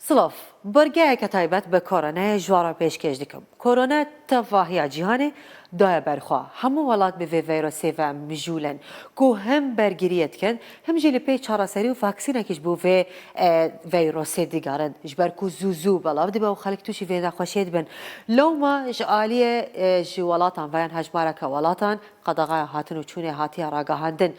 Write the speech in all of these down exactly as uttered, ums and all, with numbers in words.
Silav, birgeheke taybet bi koronayê ji we re pêşkêş dikim. Korona tevahiya cîhanê daye ber xwe. Hemû welat bi vê vîrusê ve mijûl in ku him bergiriyê dikin, him jî li pêş çareserî û vaksînekî ji bo vê, e, vîrusê digerin. Ji ber ku zû zû belav dibe û xelk tûşî vê nexweşiyê dibin. Lewma ji aliyê, e, ji welatan ve yan hejmareke welatan qedexeya hatin û çûnê hatiye ragihandin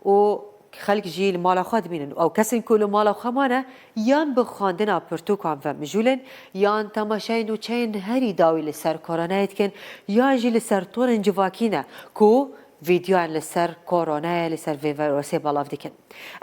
û xelk jî li mala xwe dimînin. Ew kesên ku li mala xwe mane, yan bi xwendina pirtûkan ve mijûl in, yan temaşeyên nûçeyên herî dawî li ser koronayê dikin, yan jî li ser torên civakî ne ku vîdyoyan li ser koronayê, li ser vê vîrusê belav dikin.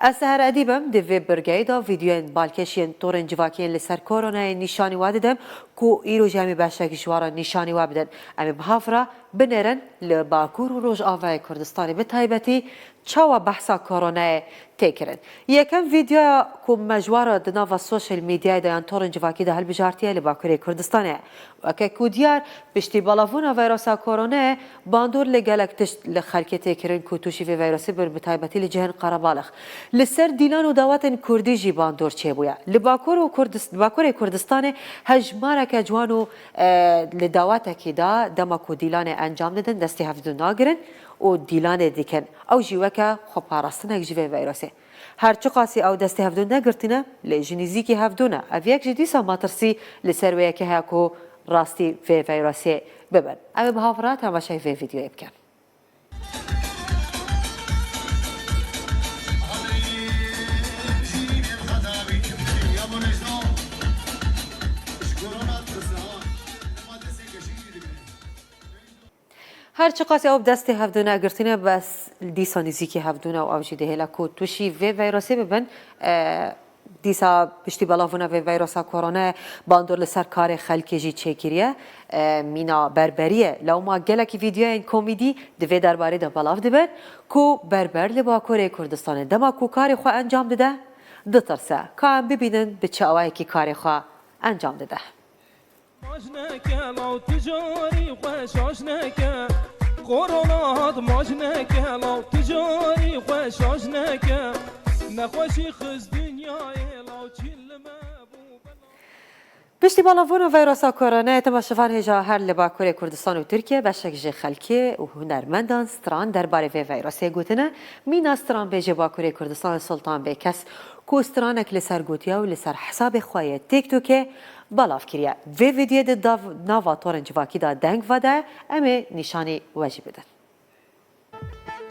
Ez Seher Edîb im, di vê birgeyê de vîdyoyên balkêş yên torên civakî yên li ser koronayê nîşanî we didim ku îro jî em ê beşek ji we re nîşanî we bidin. Em ê bi hev re binêrin li Bakur û Rojavayê Kurdistanê bi taybetî çawa behsa koronayê tê kirin. Yekem vîdyoya ku me ji we re di nava sosyal medyayê de yan torên civakî de hilbijartiye li Bakurê Kurdistanê ye. Weke ku diyar, piştî belavbûna vîrusa koronayê bandor li gelek tişt li xelkê tê kirin ku tûşî vê vîrusê bin, bi taybetî li cihên qerebalix. Li ser dîlan û dawetên kurdî jî bandor çêbûye. Li Bakur û Kurdis-, Bakurê Kurdistanê hejmareke ciwan û, e, li dawetekî de dema ku dîlanê encam didin, destê hevdû nagirin û dîlanê dikin. Ew jî weke xweparastinek ji vê vîrusê. Her çiqasî ew destê hevdû negirtîne, lê ji nîzîkî hevdû ne. Ev yek jî dîsa metirsî li ser wê yekê heye ku rastî vê vîrusê bibin. Em ê bi hev re temaşeyê vê vîdyoyê bikin. Her çiqasî ew bi destê hevdû negirtîne, bes dîsa nîzîkî hevdû ne û ew jî dihêle ku tûşî vê vîrusê bibin. E, dîsa piştî belavbûna vê vîrusa koronayê bandor li ser karê xelkê jî çêkiriye. E, mîna berberiyê. Lewma gelekî vîdyoyên komîdî di vê derbarê de belav dibin ku berber li Bakurê Kurdistanê dema ku karê xwe encam dide, ditirse. Ka em bibînin bi çi awayekî karê xwe encam dide. Şaş neke, law tu carî xwe şaş neke. Korona hat maç neke, law tu carî xwe şaş neke. Nexweşî xist dinyayê, law çîn li me bû bela. Piştî belavbûna vîrusa koronayê, temaşevan hêja her li Bakurê Kurdistan û Tirkiye beşek ji xelkê û hunermendan stran derbarê vê vîrusê gotine. Mîna stranbêjê Bakurê Kurdistanê Sultan Bêkes ku stranek li ser gotiye û li ser hesabê xwe yê TikTokê belav kiriye. Vê vîdyoyê di dav-, nava torên civakî de deng vede, em ê nîşanî we jî bidin.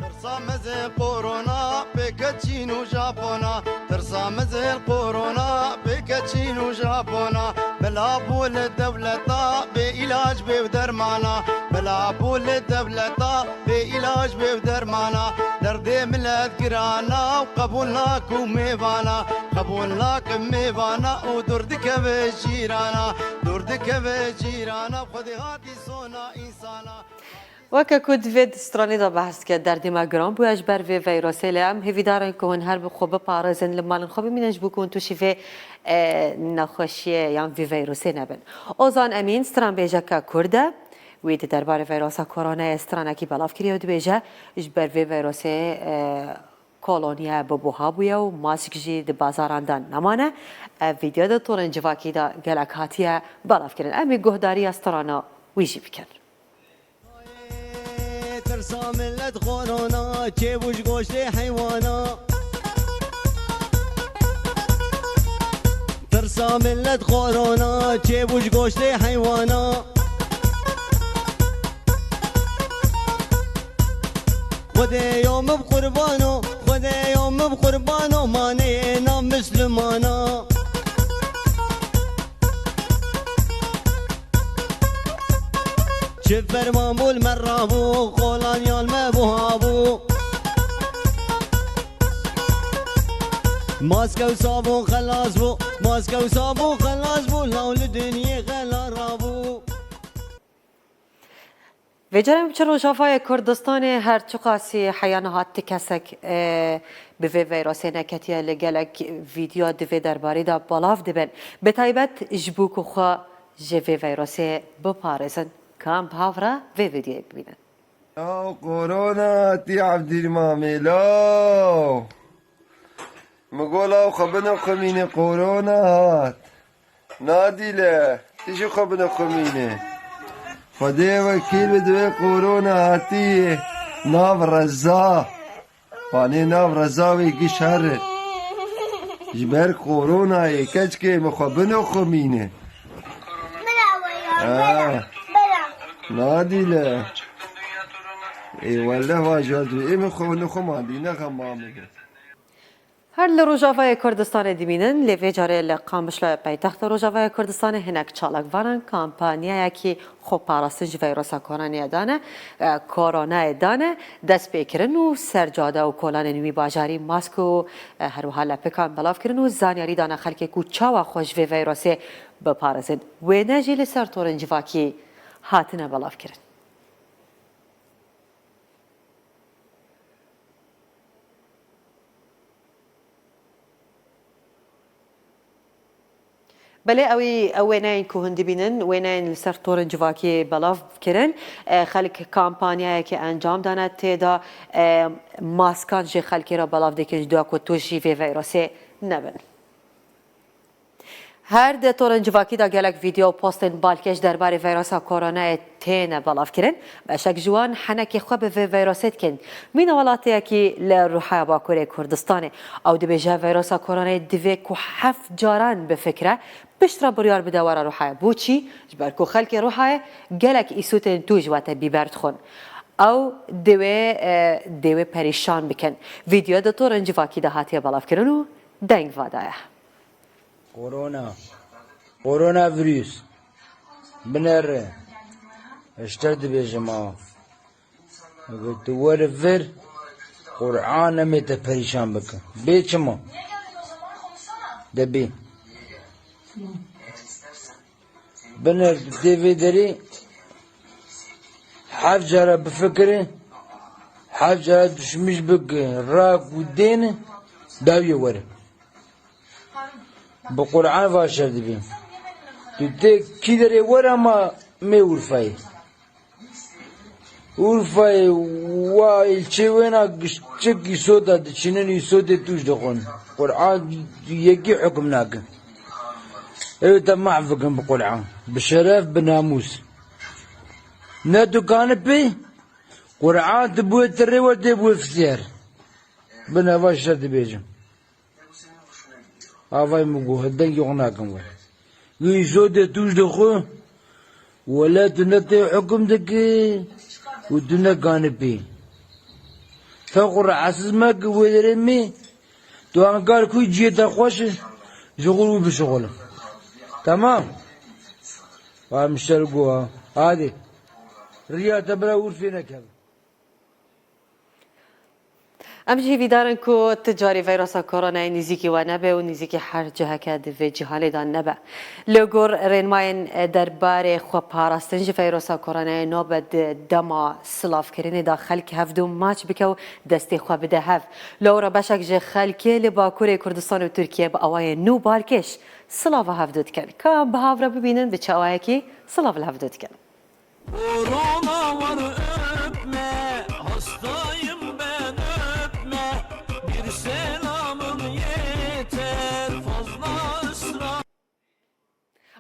Tirsa mezin korona pêke Çîn û Japona. Tirsa mezin korona pêke Çîn û Japona. Bila bû li dewleta bê îlac bê û dermana. Bila bû li dewleta bê îlac bê û dermana. Derdê milet girana û qebûl nakim mêvana. Qebûl nakim mêvana û dûr dikeve cîrana. Dûr dikeve cîrana. Xwedê hatî sona însana. Weke ku di vê stranê de behs dike, derdê me giran bûye ji ber vê vîrusê, lê em hêvîdar in ku hûn her bi xwe biparêzin, li malên xwe bimînin, ji bo ku hûn tûşî vê, e, nexweşiyê yan vê vîrusê nebin. Ozan Emîn stranbêjeke Kurd e. Wî di derbarê vîrusa koronayê stranekî belav kiriye û dibêje, ji ber vê vîrusê, e, koloniya bibuha bûye û mask jî di bazaran de nemane. Ev vîdeo di torên civakî de gelek hatiye belavkirin. Em ê guhdariya strana wî jî bikin. Tirsa millet korona, çêbû ji goştê heywana. Tirsa millet korona, çêbû ji goştê heywana. Xwedê yo min bi qurbano, Xwedê yo min bi qurbano, manê na Mislimana. Çi ferman bû li me rabû, kolaniyan me buha bû. Maske û sabûn xelas bû, maske û sabûn xelas bû, law li dinyê xela rabû. Vê carê em çi Rojavayê Kurdistanê, her çiqasî heya niha ti kesek, e, bi vê vîrusê neketiye, li gelek vîdeo di vê derbarê de belav dibin. Bi taybet ji bo ku xwe ji vê vîrusê biparêzin. Ka em bi hev re vê vîdeoyê bibînin. Law korona tî Evdîrmamê law. Min got law xwe biniqimîne korona hat. Nadîle, tu jî xwe bine xwe mîne. Xwedê wekîl bi divê korona hatî nav reza. Panê nav reza wê giş here. Ji ber koronayê keçkê min xwe bine xwe mîne. Bira we ya, bira, Ha. bira. Nadîle. Ê wele va ji ber tu ê min xwe bine xwe mandî ne xem ma min. Her li Rojavayê Kurdistanê dimînin, lê vê carê li Qamişloya paytexta Rojavaya Kurdistanê hinek çalakvanan kampanyayekî xweparastin ji veyrosa koronayê dane, e, koronayê dane destpêkirin û ser cade û kolanên wî bajarî mask û, e, her wiha lepikan belav kirin û zanyarî dane xelkê ku çawa xwe ji vê veyrosê biparêzin. Wêne jî li ser torên civakî hatine belavkirin. Belê, ew ê, ew wêneyên ku hûn dibînin, wêneyên li ser torên civakî belav kirin. E, xelk kampanyayekê encam dane, tê de, e, maskan jê xelkê re belav dikin, ji dua ku tu jî vê veyrosê nebin. Her di torên civakî de gelek vîdeo û postên balkêş derbarê veyrosa koronayê têne belavkirin. Beşek ji wan henekê xwe bi vê veyrosê dikin. Mîna welatiyekî li rûhaya Bakurê Kurdistanê. Ew dibêje veyrosa koronayê divê ku heft caran bifikire, piştre biryar bide were rûhaya. Bo çî? Ji ber ku xelkê rûhayê gelek îsotên tûj wate bîber dixwin. Ew dê wê, e, dê wê perîşan bikin. Vîdeo di torên civakî de hatiye belavkirin û deng vadaye. Korona. Koronavirüs. Binêre. Ez ji te dibêjim a. Eger tu were vir, Qur'an em ê te perîşan bikin. Bê çima? De bê. Binêre tu tê vê derê heft cara bifikire, heft cara tişmîş bike, ra ku dêne, dawiyê were. Bi Qur'an va şer dibî. Tu tê kî derê were ma mê Urfayê. Urfayê wa ilçê wêna giş-, çik îsoda diçînin, îsodê tûj dixwin. Qur'an yekî hukm nake. Ew te mahf bikin bi Qur'an. Bi şeref, bi namûs. Ne tu kanipê, Qur'an tu bûye tirê we tê bûye fisêr. Bin eva şer dibêjim. Avay min got, dengê xwe nakim we. Wî îsodê tûj dixwe, wele tu ne tê hukm dikî û tu ne ganipî. Te xwe rahatsiz meke wê derê mê, tu ankar ku cihê te xweş e, ji xwe wî bişixule. Temam? Wa min şer got ha. Hadi. Riya te bira Urfê nekeve. Em jî hîvîdar in ku ti carî veyrosa koronayê nîzîkî we nebe û nîzîkî her ciheke di vê cîhanê de nebe. Li gor rênmayên derbarê xweparastin ji veyrosa koronayê nabe di dema silavkirinê de xelk hevdû maç bike û destê xwe bide hev. Lewra beşek ji xelkê li Bakurê Kurdistan û Tirkiye bi awayên nû balkêş silava hevdû dikin. Ka em bi hev re bibînin bi çi awayekî silav li hevdû dikin. Korona var öpme, hastayım ben öpme, bir selamın yeter fazla ısrar.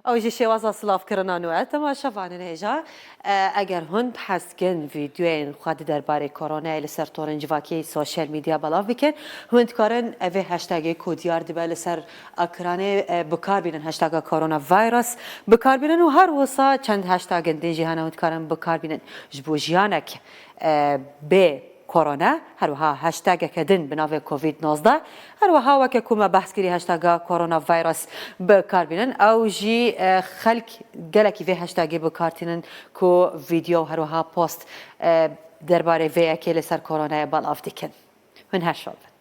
Ew jî şêwaza silavkirina nû e. Temaşevanên hêja, e, eger hûn hez dikin vîdeoyên xwe di derbarê koronayê li ser torên civakî, sosyal medya belav bikin, hûn dikarin evê hashtagê ku diyar dibe li ser ekranê, e, bikar bînin, hashtagga coronavirus bikar bînin û her wisa çend hashtagên din jî hene hûn dikarin bikar bînin. Ji bo jiyanek, e, bê korona, her wiha hashtageke din bi navê covid nozdeh, her wiha weke ku me behs kirî hashtagga coronavirus bikar bînin. Ew jî, e, xelk gelekî vê hashtagê bikar tînin ku vîdeo û her wiha post, e, derbarê vê yekê li ser koronayê belav dikin. Hûn her şad bin.